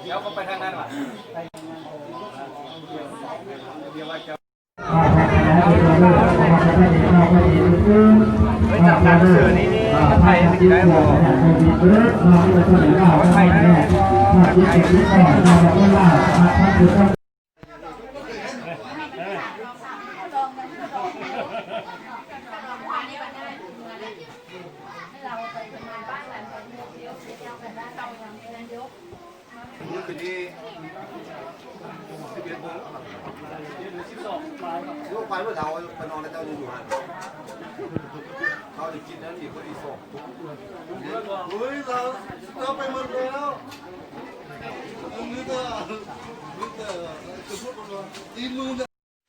ແລ້ວກໍໄປທາງນັ້ນຫວາ? ເຮີ້ຍ ຈາກການເຊີນນີ້ ນີ້ ໄທ ໄທ ໄທ ໄທ ໄທ ໄທ ໄທ ໄທ ໄທ ໄທ ໄທ ໄທ ໄທ ໄທ ໄທ ໄທ ໄທ ໄທ ໄທ ໄ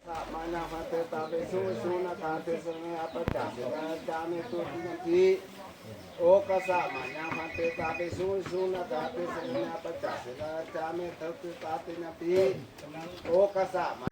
ສະມາຍັງພັນເຕ ຕາເວສຸ ວິສຸນນະກາເຕສະເມ ອະປັດຈາເສນາຈາເມ ທຸຕິຍຳປິ ໂອຄະສະມາຍັງພັນເຕ ຕາເວສຸ ວິສຸນນະກາເຕສະເມ ອະປັດຈາເສນາຈາເມ ທຸຕິຍຳປິ ໂອຄະສະມາ.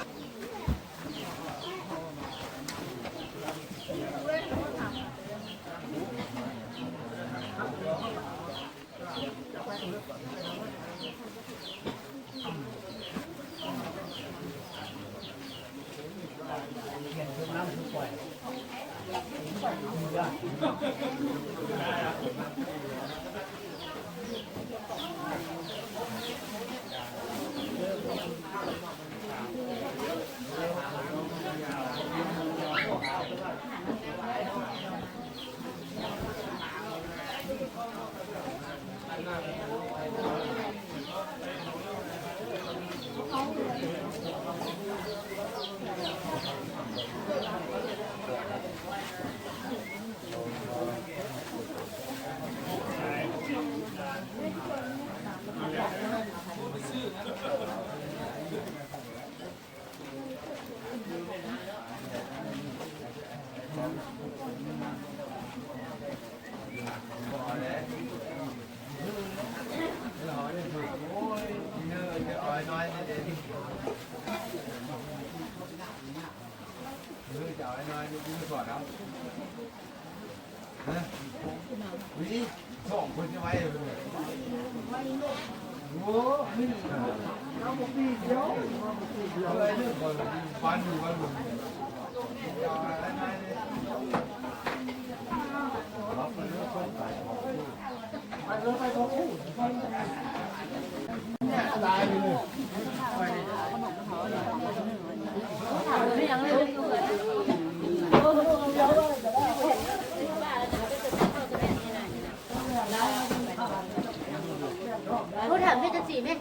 ໂທດຖາມເຮັດຈັ່ງຊີ້ແມ່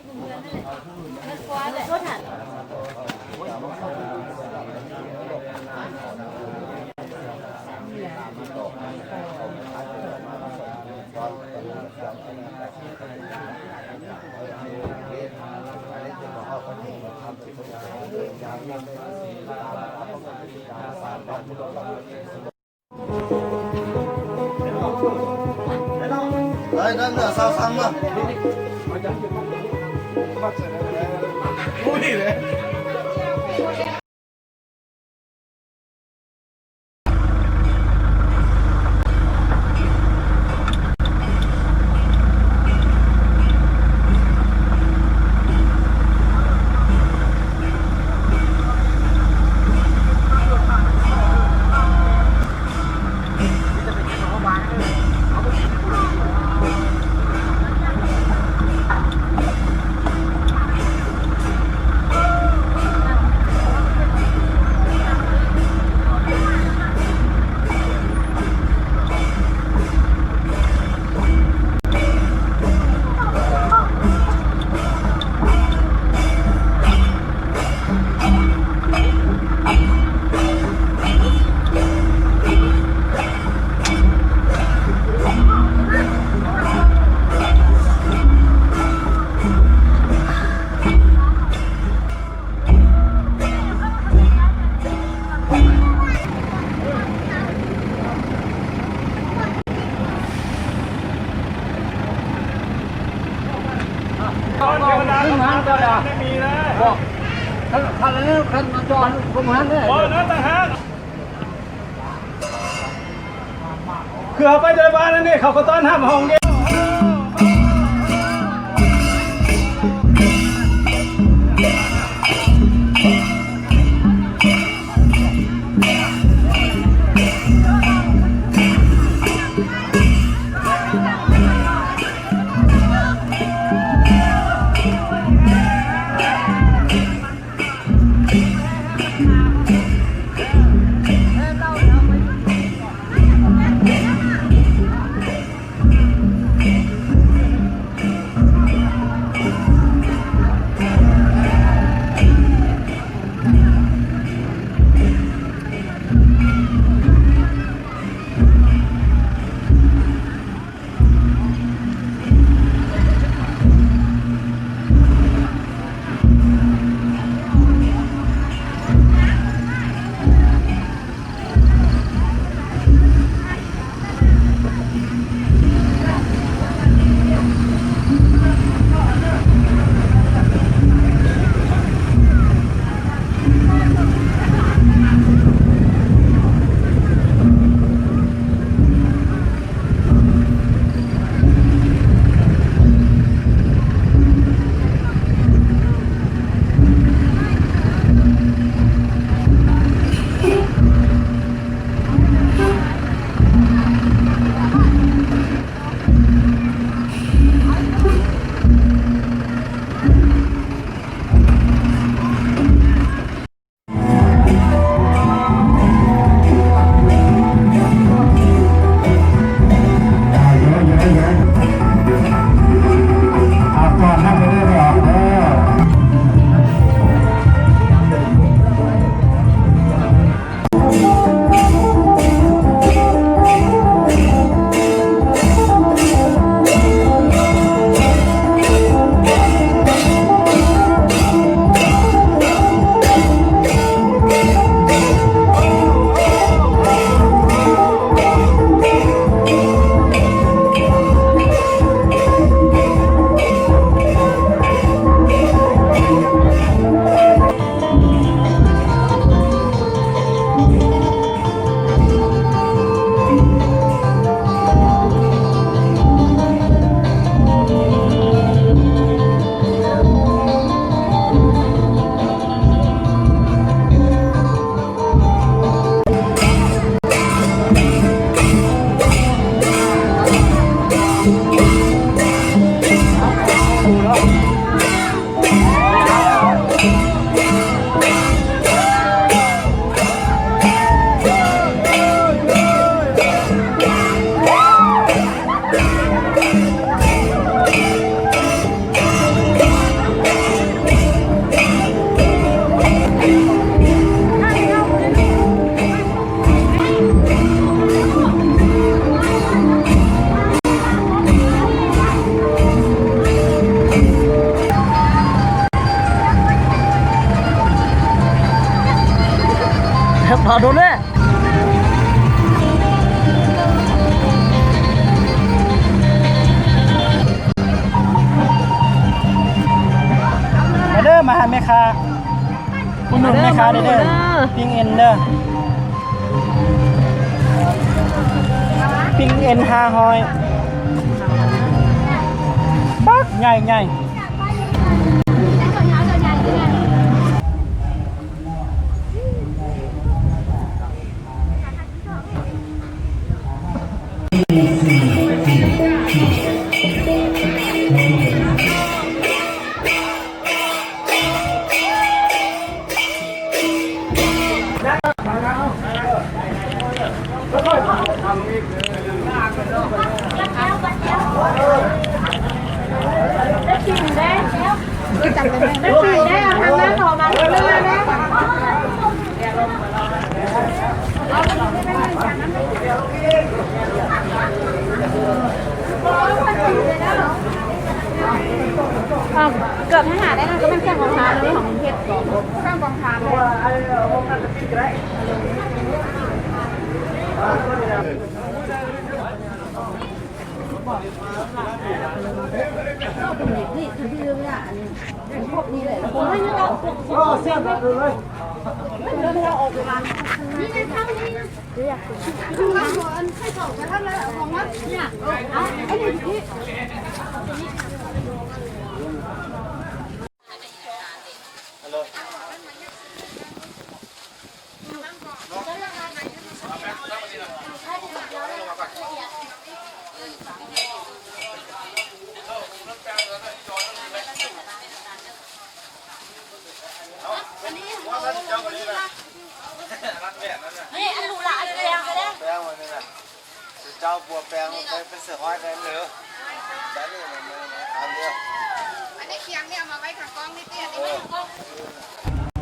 ໂທດຖາມ. ໄດ້ ໄດ້ ຊາວສາມ ມາ. ຄືເຮົາໄປແຕ່ລະບ້ານນັ້ນນີ້ ເຂົາກໍຕ້ອນຮັບເຮົາເດ້. ເຮັດພາໂດນແດ່. ມາເດີ ມາຫາແມ່ຄ້າ ອຸດໜູນແມ່ຄ້າເດີ ມາເດີ ປີ້ງເອັນເດີ ປີ້ງເອັນຫ້າຮ້ອຍ ປັກໃຫຍ່ໆ. ເກືອບທະຫານໄດ້ນະ ກໍແມ່ນເຄື່ອງກອງທັບເດ້ ຂອງເຂດ ເຄື່ອງກອງທັບເດ້. ນີ້ຄືເວລາອັນນີ້ ພວກນີ້ແຫຼະ ໂອ້ຍ ເຈົ້າ ໂອ້ ແຊບຫຼາຍເລີຍ. ເຈົ້າບົວແປງໄປເສືອຮ້ອຍໄດ້ເລີຍ ຈານນີ້ມັນເອົາເລີຍ ອັນນີ້ຄຽງນີ້ເອົາມາໄວ້ຂ້າງກ້ອງນີ້ຕິ ອັນນີ້ໄວ້ຂ້າງກ້ອງ.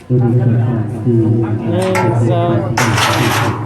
ໜຶ່ງ ສອງ.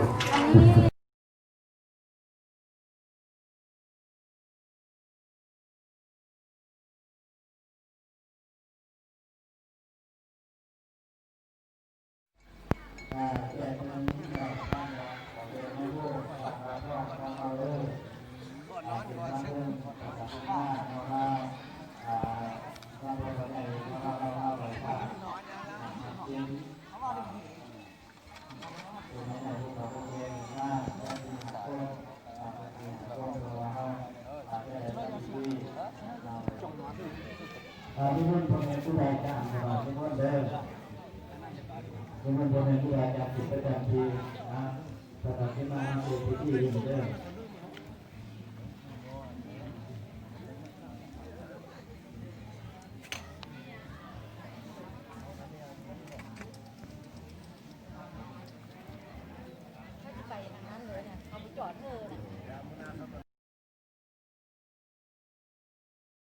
ອ່າ ນິມົນພໍ່ແມ່ຄູບາອາຈານ ນິມົນເດີ ນິມົນພໍ່ແມ່ຄູບາອາຈານ ຂຶ້ນປະຈຳທີ່ນະ ສະຖານທີ່ມາເຮັດພິທີຢູ່ນີ້ເດີ.